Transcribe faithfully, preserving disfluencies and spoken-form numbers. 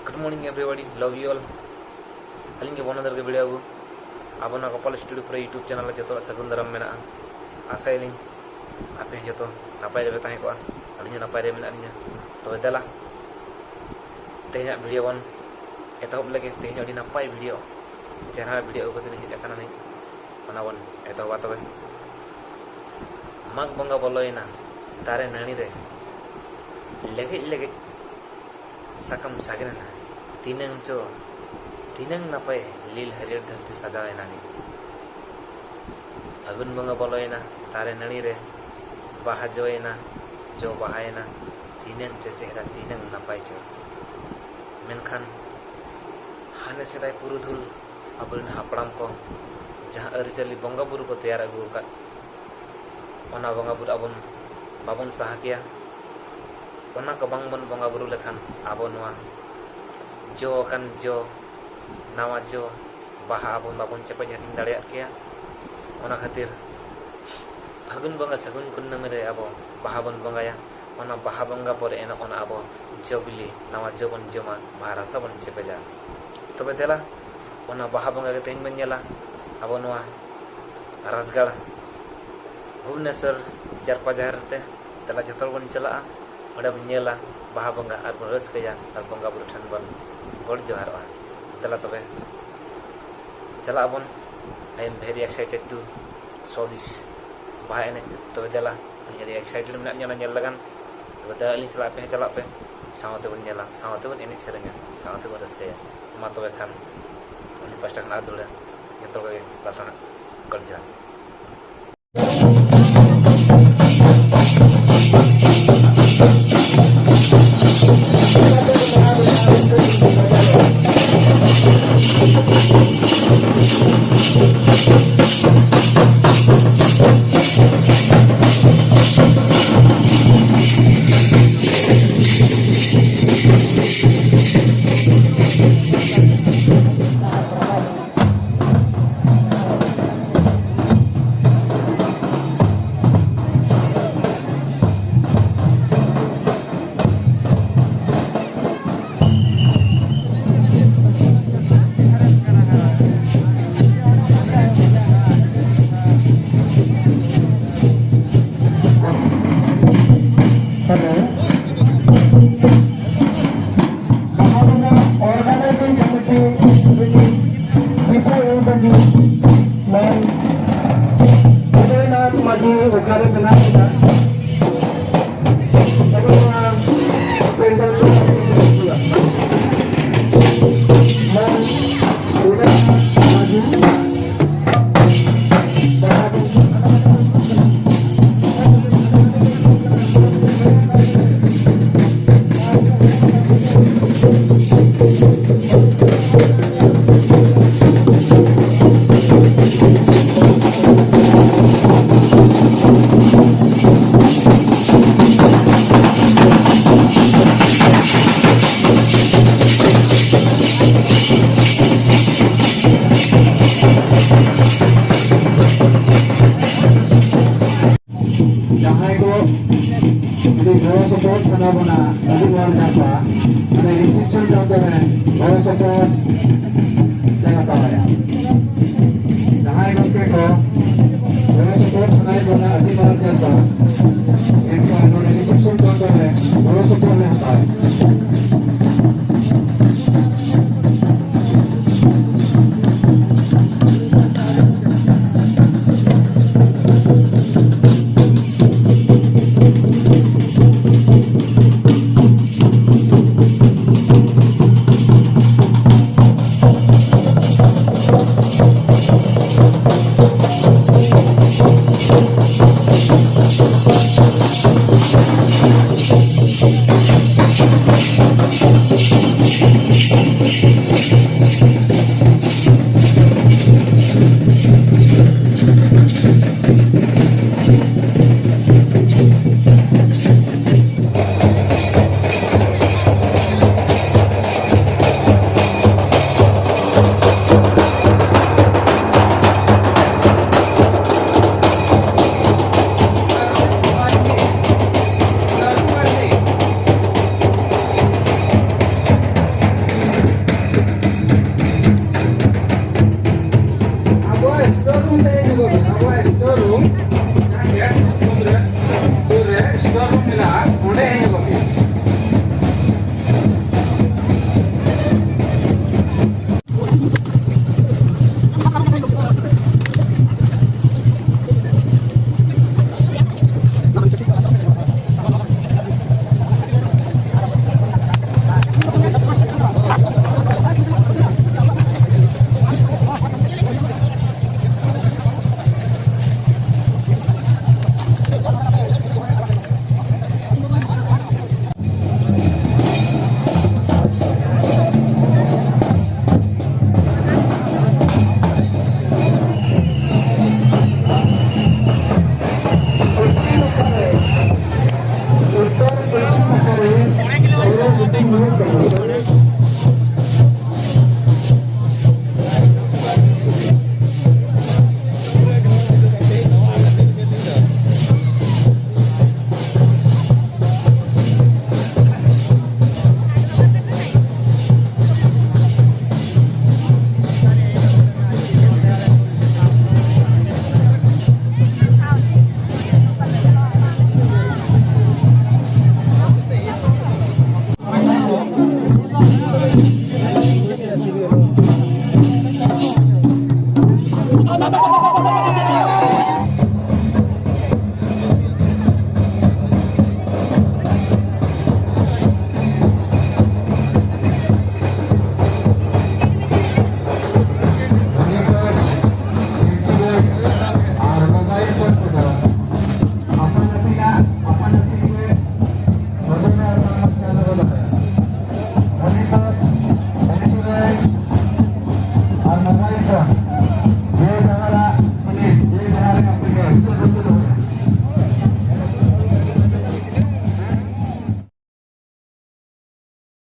Good morning everybody, love you all. ᱟᱹᱞᱤᱧ ᱜᱮ ᱵᱚᱱᱚᱫᱚᱨ ᱜᱮ ᱵᱷᱤᱰᱤᱭᱳ ᱟᱹᱜᱩ᱾ ᱟᱵᱚ ᱱᱚᱣᱟ Gopal studio four YouTube channel ᱨᱮ ᱡᱚᱛᱚᱣᱟᱜ ᱥᱟᱹᱜᱩᱱ ᱫᱟᱨᱟᱢ ᱢᱮᱱᱟᱜᱼᱟ᱾ ᱟᱥᱟᱭᱟᱞᱤᱧ ᱟᱯᱮ ᱦᱚᱸ ᱡᱚᱛᱚ ᱱᱟᱯᱟᱭ ᱨᱮᱯᱮ ᱛᱟᱦᱮᱸ ᱠᱚᱜᱼᱟ, ᱟᱹᱞᱤᱧ ᱦᱚᱸ ᱱᱟᱯᱟᱭ ᱨᱮ ᱢᱮᱱᱟᱜ ᱞᱤᱧᱟ᱾ ᱛᱚᱵᱮ ᱫᱮᱞᱟ, ᱛᱮᱦᱮᱧᱟᱜ ᱵᱷᱤᱰᱤᱭᱳ ᱵᱚᱱ ᱮᱛᱚᱦᱚᱵ ᱞᱮᱜᱮ᱾ ᱛᱮᱦᱮᱧ ᱟᱹᱰᱤ ᱱᱟᱯᱟᱭ ᱵᱷᱤᱰᱤᱭᱳ, ᱪᱮᱦᱨᱟ ᱵᱷᱤᱰᱤᱭᱳ ᱟᱹᱜᱩ ᱠᱟᱛᱮ ᱞᱤᱧ ᱦᱮᱡ ᱟᱠᱟᱱᱟ ᱞᱤᱧ, ᱚᱱᱟ ᱵᱚᱱ ᱮᱛᱚᱦᱚᱵᱟ ᱛᱚᱵᱮ᱾ ᱢᱟᱜᱽ ᱵᱚᱸᱜᱟ ᱵᱚᱞᱚᱭᱮᱱᱟ, ᱫᱟᱨᱮ ᱱᱟᱹᱲᱤ ᱨᱮ ᱞᱮᱜᱮᱡ ᱞᱮᱜᱮᱡ ᱥᱟᱠᱟᱢ ᱥᱟᱜᱮᱱ ᱮᱱᱟ᱾ ᱛᱤᱱᱟᱹᱝ ᱪᱚ, ᱛᱤᱱᱟᱹᱝ ᱱᱟᱯᱟᱭ ᱞᱤᱞ ᱦᱟᱹᱨᱭᱟᱹᱲ ᱫᱷᱟᱹᱨᱛᱤ ᱥᱟᱡᱟᱣ ᱮᱱᱟ ᱱᱤᱛ᱾ ᱯᱷᱟᱹᱜᱩᱱ ᱵᱚᱸᱜᱟ ᱵᱚᱞᱚᱭᱮᱱᱟ, ᱫᱟᱨᱮ ᱱᱟᱹᱲᱤ ᱨᱮ ᱵᱟᱦᱟ ᱡᱚᱭᱮᱱᱟ, ᱡᱚ ᱵᱟᱦᱟᱭᱮᱱᱟ᱾ ᱛᱤᱱᱟᱹᱝ ᱪᱚ ᱪᱮᱦᱨᱟ, ᱛᱤᱱᱟᱹᱝ ᱱᱟᱯᱟᱭ ᱪᱚ᱾ ᱢᱮᱱᱠᱷᱟᱱ ᱦᱟᱱᱮ ᱥᱮᱫᱟᱭ ᱯᱩᱨᱩᱫᱷᱩᱞ ᱟᱵᱚᱨᱮᱱ ᱦᱟᱯᱲᱟᱢ ᱠᱚ ᱡᱟᱦᱟᱸ ᱟᱹᱨᱤᱪᱟᱹᱞᱤ ᱵᱚᱸᱜᱟ ᱵᱩᱨᱩ ᱠᱚ ᱛᱮᱭᱟᱨ ᱟᱹᱜᱩ ᱟᱠᱟᱫ, ᱚᱱᱟ ᱵᱚᱸᱜᱟ ᱵᱩᱨᱩ ᱟᱵᱚᱱ ᱵᱟᱵᱚᱱ ᱥᱟᱦᱟ ᱠᱮᱭᱟ᱾ ᱚᱱᱟ ᱠᱚ ᱵᱟᱝᱵᱚᱱ ᱵᱚᱸᱜᱟ ᱵᱩᱨᱩ ᱞᱮᱠᱷᱟᱱ ᱟᱵᱚ ᱱᱚᱣᱟ ᱡᱚ ᱟᱠᱟᱱ ᱡᱚ, ᱱᱟᱣᱟ ᱡᱚ, ᱵᱟᱦᱟ ᱟᱵᱚ ᱵᱟᱵᱚᱱ ᱪᱮᱯᱮᱡ ᱦᱟᱹᱴᱤᱧ ᱫᱟᱲᱮᱭᱟᱜ ᱠᱮᱭᱟ᱾ ᱚᱱᱟ ᱠᱷᱟᱹᱛᱤᱨ ᱯᱷᱟᱹᱜᱩᱱ ᱵᱚᱸᱜᱟ ᱥᱟᱹᱜᱩᱱ ᱠᱩᱱᱟᱹᱢᱤ ᱨᱮ ᱟᱵᱚ ᱵᱟᱦᱟ ᱵᱚᱱ ᱵᱚᱸᱜᱟᱭᱟ᱾ ᱚᱱᱟ ᱵᱟᱦᱟ ᱵᱚᱸᱜᱟ ᱯᱚᱨᱮ ᱮᱱ ᱚᱱᱟ ᱟᱵᱚ ᱡᱚ ᱵᱤᱞᱤ, ᱱᱟᱣᱟ ᱡᱚ ᱵᱚᱱ ᱡᱚᱢᱟ, ᱵᱟᱦᱟ ᱨᱟᱥᱟ ᱵᱚᱱ ᱪᱮᱯᱮᱡᱟ᱾ ᱛᱚᱵᱮ ᱫᱮᱞᱟ, ᱚᱱᱟ ᱵᱟᱦᱟ ᱵᱚᱸᱜᱟ ᱜᱮ ᱛᱮᱦᱮᱧ ᱵᱚᱱ ᱧᱮᱞᱟ᱾ ᱟᱵᱚ ᱱᱚᱣᱟ ᱨᱟᱡᱽᱜᱟᱲ ᱵᱷᱩᱵᱽᱱᱮᱥᱚᱨ ᱡᱟᱨᱯᱟ ᱡᱟᱦᱮᱨ ᱛᱮ ᱫᱮᱞᱟ ᱡᱚᱛᱚ ᱦᱚᱲ ᱵᱚᱱ ᱪᱟᱞᱟᱜᱼᱟ, ᱚᱸᱰᱮ ᱵᱚᱱ ᱧᱮᱞᱟ ᱵᱟᱦᱟ ᱵᱚᱸᱜᱟ ᱟᱨ ᱵᱚᱱ ᱨᱟᱹᱥᱠᱟᱹᱭᱟ ᱟᱨ ᱵᱚᱸᱜᱟ ᱵᱩᱨᱩ ᱴᱷᱮᱱ ᱵᱚᱱ ᱜᱚᱰ ᱡᱚᱦᱟᱨᱚᱜᱼᱟ᱾ ᱫᱮᱞᱟ ᱛᱚᱵᱮ ᱪᱟᱞᱟᱜ ᱟᱵᱚᱱ᱾ I am very excited to show this ᱵᱟᱦᱟ ᱮᱱᱮᱡ᱾ ᱛᱚᱵᱮ ᱫᱮᱞᱟ, ᱟᱹᱞᱤᱧ ᱟᱹᱰᱤ ᱮᱠᱥᱟᱭᱴᱮᱰ ᱢᱮᱱᱟᱜ ᱞᱤᱧᱟ ᱚᱱᱟ ᱧᱮᱞ ᱞᱟᱹᱜᱤᱫ᱾ ᱛᱚᱵᱮ ᱫᱮᱞᱟ, ᱟᱹᱞᱤᱧ ᱪᱟᱞᱟᱜ, ᱟᱯᱮ ᱦᱚᱸ ᱪᱟᱞᱟᱜ ᱯᱮ, ᱥᱟᱶ ᱛᱮᱵᱚᱱ ᱧᱮᱞᱟ, ᱥᱟᱶ ᱛᱮᱵᱚᱱ ᱮᱱᱮᱡ ᱥᱮᱨᱮᱧᱟ, ᱥᱟᱶ ᱛᱮᱵᱚᱱ ᱨᱟᱹᱥᱠᱟᱹᱭᱟ᱾ ᱢᱟ ᱛᱚᱵᱮ ᱠᱷᱟᱱ, ᱟᱹᱞᱤᱧ ᱯᱟᱥᱴᱟ ᱠᱷᱚᱱ ᱟᱨ ᱫᱩᱲᱟ ᱡᱚᱛᱚ ᱠᱚᱜᱮ ᱯᱨᱟᱨᱛᱷᱚᱱᱟ ᱠᱚᱞᱪᱟᱨ᱾ ᱛᱟᱵᱚᱱᱟ ᱟᱹᱰᱤ ᱢᱚᱡᱽ ᱜᱟᱯᱟ ᱢᱟᱱᱮ ᱨᱤᱥᱤᱯᱥᱚᱱ ᱪᱟᱣᱛᱮ ᱨᱮ ᱜᱚᱲᱚ ᱥᱚᱯᱚᱦᱚᱫ